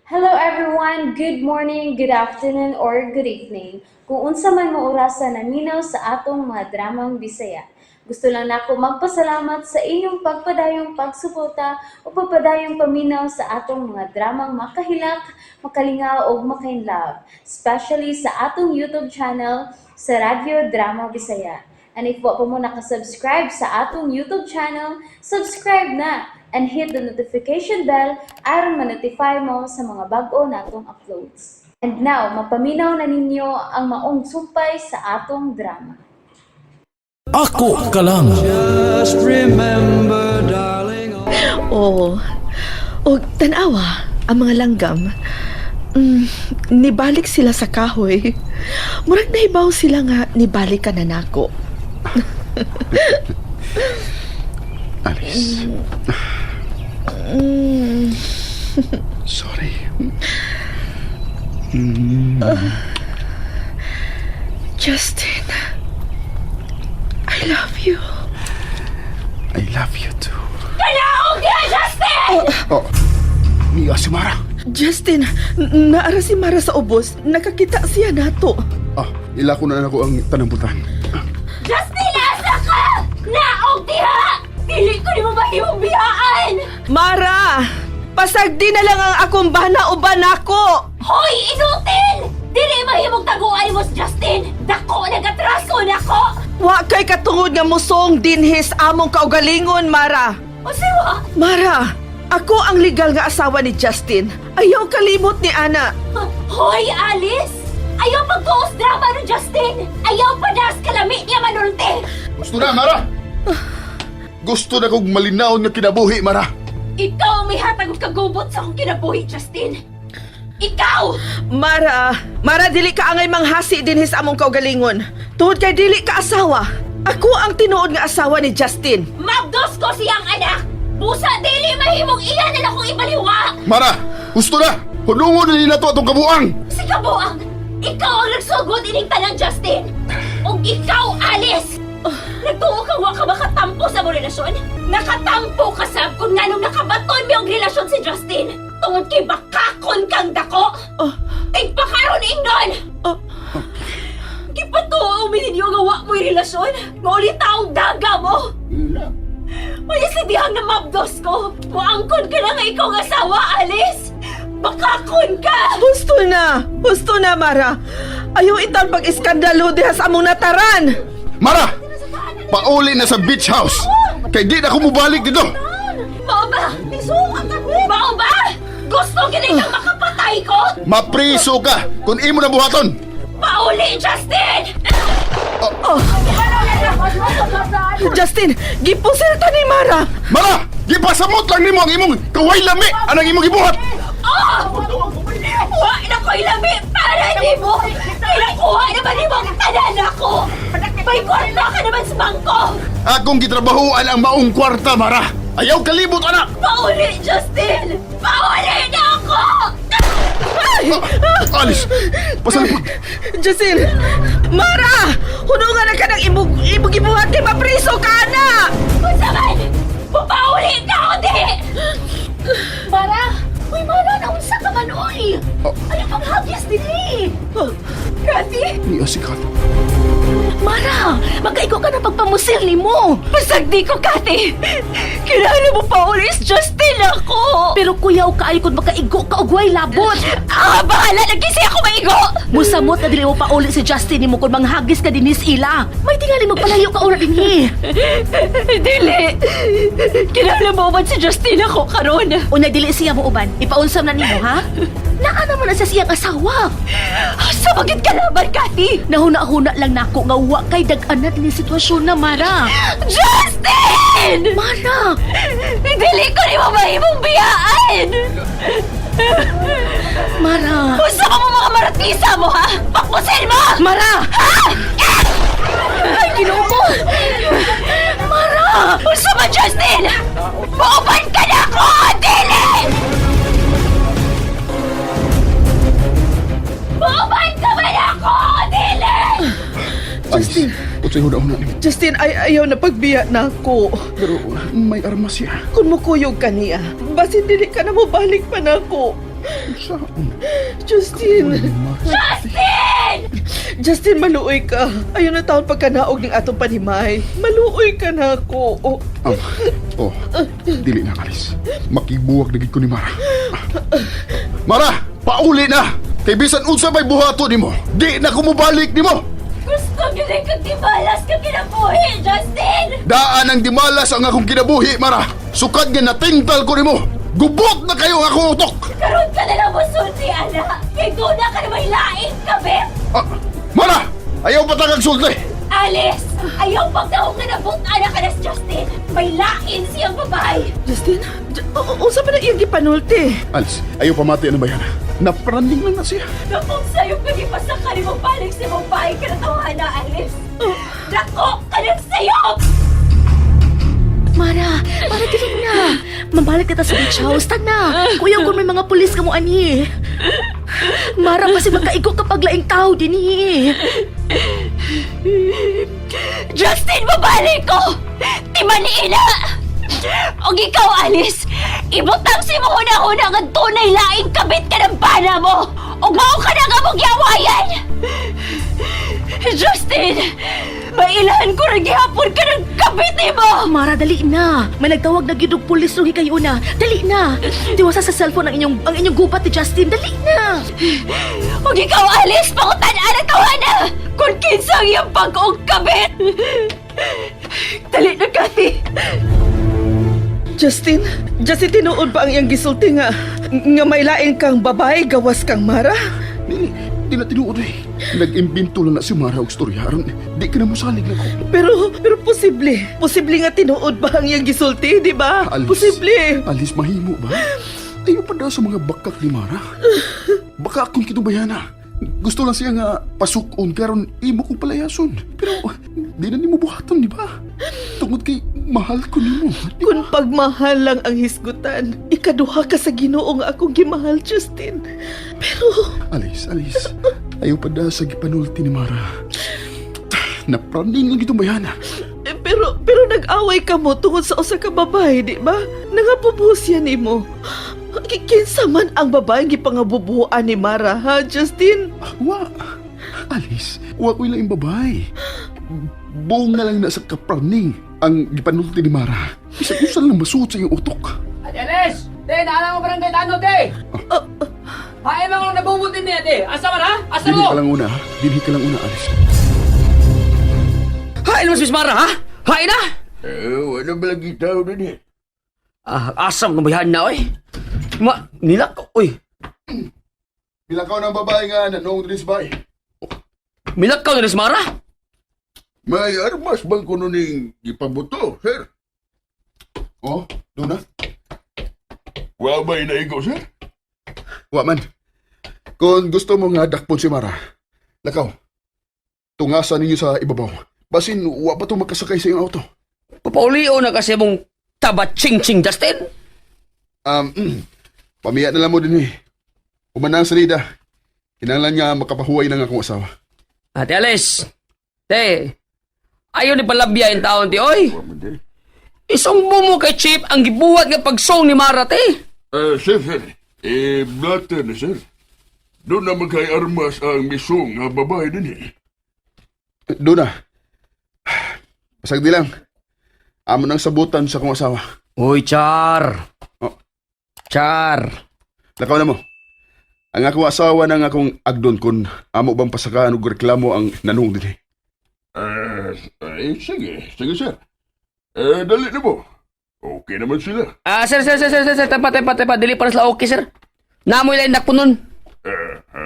Hello everyone! Good morning, good afternoon, or good evening. Kung unsa man mo orasa naminaw sa atong mga dramang Bisaya. Gusto lang nako magpasalamat sa inyong pagpadayong pagsuporta o pagpadayong paminaw sa atong mga dramang makahilak, makalingaw ug makainlove, especially sa atong YouTube channel sa Radyo Drama Bisaya. And if wa pa mo nakasubscribe sa atong YouTube channel, subscribe na and hit the notification bell aron ma-notify mo sa mga bag-o natong uploads. And now, mapaminaw na ninyo ang maong sumpay sa atong drama. Ako ka lang. Just remember, darling. Oo. Og tanawa, ang mga langgam. Nibalik sila sa kahoy. Murag nahibaw sila nga nibalik ka na nako. Alice. Sorry. Justin, I love you. I love you too. Kanaog niya, Justin! Oh, niya si Mara. Justin, naara si Mara sa ubos. Nakakita siya nato. Ah, ila ko na ako ang tanambutan. Justin, asa ka? Naog diha! Dili ko nimo mahimong biyaan! Mara! Pasagdi na lang ang akong bana o banako! Hoy, inutil! Dili mahimong taguan mo si Justin! Dako, nagatraso nako! Wa kay katungod nga musong dinhis among kaugalingon, Mara. O siwa? Mara, ako ang legal nga asawa ni Justin. Ayaw kalimot ni Ana. Hoy, Alice! Ayaw pagtuos drama ni Justin! Ayaw padas kalami niya manulti! Gusto na, Mara! Gusto na kong malinaw nga kinabuhi, Mara. Ikaw ang may hatag og kagubot sa akong kinabuhi, Justin! Ikaw! Mara, Mara, dili ka angay manghasi dinhis among kaugalingon. Tuhod kay dili ka asawa. Ako ang tinuod nga asawa ni Justin. Mabdos ko siyang anak! Busa dili mahimong iya na akong ibaliwa! Mara, gusto na! Hunungon na nila to atong kabuang! Si Kabuang, ikaw ang nagsugod ining tanan, Justin! Ug ikaw, Alice! Nagtuo ka wa ka makatampo sa mo relasyon? Nakatampo ka sab kung nganong nakabaton mi og relasyon si Justin! Tungod kay bakakon kang dako! Oh. Tigpakaron ingnon! Oh. Gipatuo mi ninyo nga wa mo'y relasyon? Mauli taong daga mo! May isa dihang namabdos ko! Muangkon ka na nga ikaw ang asawa, Alice! Bakakon ka! Husto na! Husto na, Mara! Ayaw itan pag-iskandalo diha sa among nataran! Mara! Pauli na sa beach house! Kay di na ako mubalik dito! Mao ba? Mao ba? Gusto gini kang makapatay ko? Mapriso ka kung imo na buhaton! Pauli, Justin! Justin, gipusil ta ni Mara! Mara! Gipasamot lang nimo ang imong kaway lami anang imong gibuhat! Oh! Wa na ko'y lami para nimo! Kailangan naman nimo ang tanan ako! May kwarta ka naman sa bangko! Akong gitrabahoan ang maong kwarta, Mara! Ayaw kalibot, anak! Pauli, Justin! Pauli na ako! Ah, Alice! Pasalipod! Justin! Mara! Hunungan na ka ng imog, imog gibuhat kay mapriso ka na! Unsa man! Papauli ka o di! Mara! Uy, Mara! Naunsa ka man, uy! Oh. Ayaw pang hagis dinhi! Kathy! Niya si Kat. Mara! Magkaigo ka na pagpamusil ni mo! Pasagdi ko, Kathy! Kinahanglan mo pa ulit Justin ako! Pero kuya, o kaayo kung makaigo ka og way labot. Ah, bahala! Nagkisi ako maigo! Musamot na dili mo pauli si Justin nimo kung manghagis ka dinis ila. May tingali magpalayo ka ora dinhi. Dili! Kinahanglan mo uban si Justin ako karon! Unya dili siya mo uban. Ipaunsam na nimo ha? Naa naman na siya siyang asawa. Sa bagit kalaban, Kathy! Nahuna-huna lang nako nga wa kay dag-anat ni sitwasyon na Mara. Justin! Mara, Dili ko nimo mahimong biyaan! Mara. Unsa ka mo mga maratisa mo, ha? Pakpusin mo! Mara! Ha? Ay, Ginoo ko! Mara! Unsa man, Justin? Mauban ka na ako! Dili! Mauban ka man ako! Dili! Justin! Utsay huna-huna nimo. Justin, ay ayaw na pagbiya na ako. Pero may armas siya. Kung mukuyog ka niya, basin dili ka na mo balik pa nako. Saan? Justin! Justin! Justin, maluoy ka. Ayaw na taon pagkanaog ng atong panimay. Maluoy ka na ako. Oh, Oh, dili na, Alice. Makibuwag na gid ko ni Mara. Mara, pauli na! Kay bisan unsa may buhato nimo, di na ko mobalik nimo. Gusto gyud ay kag tibalas ka kinabuhi, Justin! Daan ang dimalas ang akong kinabuhi, Mara. Sukad nga natingtal ko nimo. Gubot na kayo ang akong utok. Karon ka na lang mosulti, ana! Kay guna ka na may laing kabit! Ah, Mara, ayaw pa kag sulti. Alice! Ayaw pagdaong nga nabutan na ka na si Justin! May lain siyang babae! Justin, unsa pa na iyang gipanulti? Alice, ayaw pamati ang bayana. Napraning lang na siya. Nakong sa'yo pagipasa ka ni mong balik sa mong bahay ka na tawhana, Alice! Dako ka ng sayop! Mara, Mara, dili na. Mabalik ka ta sa beach house. Tag na. Kuya, kung may mga pulis ka mo, ani. Mara, kasi magkaigo kapag laing tao din eh. Justin, mabalik ko! Timaniin na! Og ikaw, Alice, ibutang si mo huna-huna nga tunay laing kabit ka ng bana mo! Og mao ka na nga mong yawayan! Justin, mailahan ko rin gihapon ka ng kabit nimo! Mara, dali na. May nagtawag na gyud og pulis nung hikayo na. Dali na. Tiwasa sa cellphone ang inyong gubat ni Justin. Dali na. Og ikaw, Alice, pangutan-an ang tawana! Kung kinsa ang iyang bag-ong kabit! Dali na, Kathy! Justin, Justin, tinuod ba ang iyang gisulti nga nga may lain kang babae gawas kang Mara? Dili, di na tinuod eh. Nag-imbento lang na si Mara og storya aron di ka na mosalig na ko. Pero pero posible. Posible nga tinuod ba ang iyang gisulti, di ba? Alice. Posible. Alice, mahimo ba? Ayaw pa daw sa mga bakak ni Mara. Baka akong kitubayana. Gusto lang siya nga pasukon karon imo kong palayason. Pero di na nimo buhaton, di ba? Tungod kay mahal ko nimo. Di Kung ba? pagmahal lang ang hisgutan, ikaduha ka sa Ginoo nga akong gimahal, Justin. Pero Alice, Alice. Ayaw pa daw sa gipanulti ni Mara. Napraning lang itong bayana. eh, pero pero nag-away ka mo tungod sa usa ka babae, di ba? Nangabubuhos yan nimo. Kinsa man ang babaeng gipangabubuhan ni Mara, ha, Justin? Wa. Alice, wa ko'y laing babae. Buong na lang na sa kapraning ang gipanulti ni Mara. Bisag usa lang masuot sa iyong utok. Ate Alice! Te, naalang mo barangay Tano, te! Hae mga nang nabubutin niya, te! Asa man, ha? Asa Dinhi mo? ka lang una, ha? Dinhi ka lang una, Alice. Hain mo si Miss Mara, ha? Hain na! Eh, wala ba lagi tao din eh? Ah, asam ng bayan na, oy. Ma, nilak, oy. Bilakaw ng babae nga nanong din sa bahay. Milakaw na Miss Mara? May armas bang kuno ning gipabuto, sir? Oh, doon na. Wa ba inaigo, sir? Wa man. Kung gusto mo nga dakpon si Mara, lakaw. Tungasan ninyo sa ibabaw. Basin, wa pa to makasakay sa iyong auto. Papaulio na kasi mong tabat-ching-ching, Justin. Pamiya na lang mo din eh. Humanang salida. Kinahanglan nga makapahuway ng akong asawa. Ate Alice, te, ayaw ni palabya yung taon, te, oy. Isumbo mo kay Chip ang gibuhat nga pagsong ni Mara, te. Eh, sir, sir. Eh, blatter na, sir. Doon naman kay armas ang misong nga babae din eh. Doon na. Pasag di lang. Amo nang sabutan sa akong asawa. Uy, Char. Oh. Char. Lakaw na mo. Ang akong asawa ng akong agdon kun amo bang pasakaan og reklamo ang nanong din eh. Eh, eh, sige, sige, sir. Eh, dali na mo. Okay naman sila. Ah, sir, sir, sir, sir, sir, sir, tepa, tepa, tepa, dili para sila okay, sir. Namoy lain dakpo nun. Eh, ha?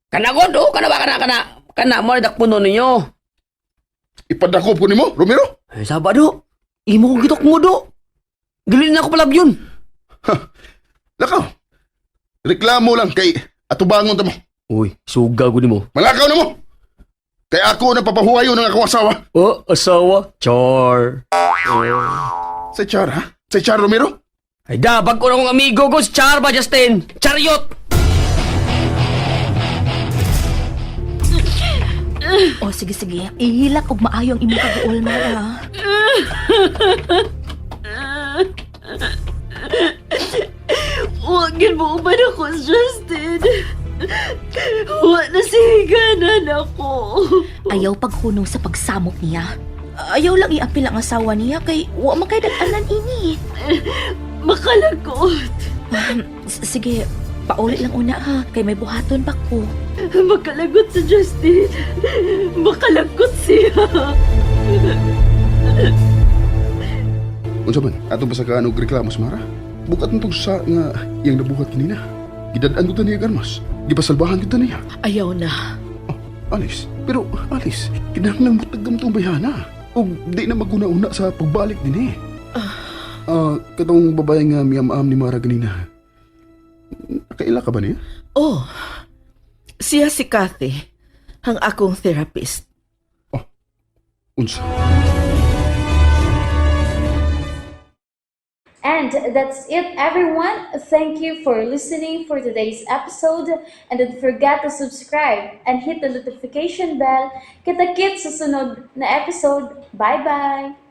Kana god, oh, kana ba, kana, kana, kana, mo na dakpo nun ninyo. Ipadakop ko nimo, Romero? Eh, sabado, imo kong gitok mo, do. Dili na ako palab yun. Lakaw. Reklamo lang kay atubangon ta mo. Uy, suga ko nimo. Malakaw na mo. Kay ako na papahuwayo ng akong asawa. Oh, asawa. Char. Sa Char, ha? Sa Char, Romero? Ay da, bag-o na akong amigo ko, si Char ba, Justin? Chariot! Oh, sige, sige. Ihilak og maayo ang imong kaguol, Mara. Huwag yun mo uban ako, Justin. Huwag na siganan ako. Ayaw paghunong sa pagsamok niya. Ayaw lang iapil ang asawa niya kay wa man kay dag-anan ini. Makalagot. Sige, pauli lang una ha kay may buhaton pa ko. Makalagot si Justin. Makalagot siya. Unsa man, atong pasakaan og reklamo sa Mara? Bukat mo sa nga iyang nabuhat kanina. Gidad-an ko ta niya armas. Gipasalbahan ko ta niya. Ayaw na. Oh, Alice, pero Alice, kinahanglan mo tagam tong bayhana. O di na maguna-una sa pagbalik din eh. Ah, katong babae nga miyam-am ni Mara ganina. Kaila ka ba niya? Oh, siya si Kathy, ang akong therapist. Unsa? And that's it, everyone. Thank you for listening for today's episode. And don't forget to subscribe and hit the notification bell. Kita-kits sa sunod na episode. Bye-bye!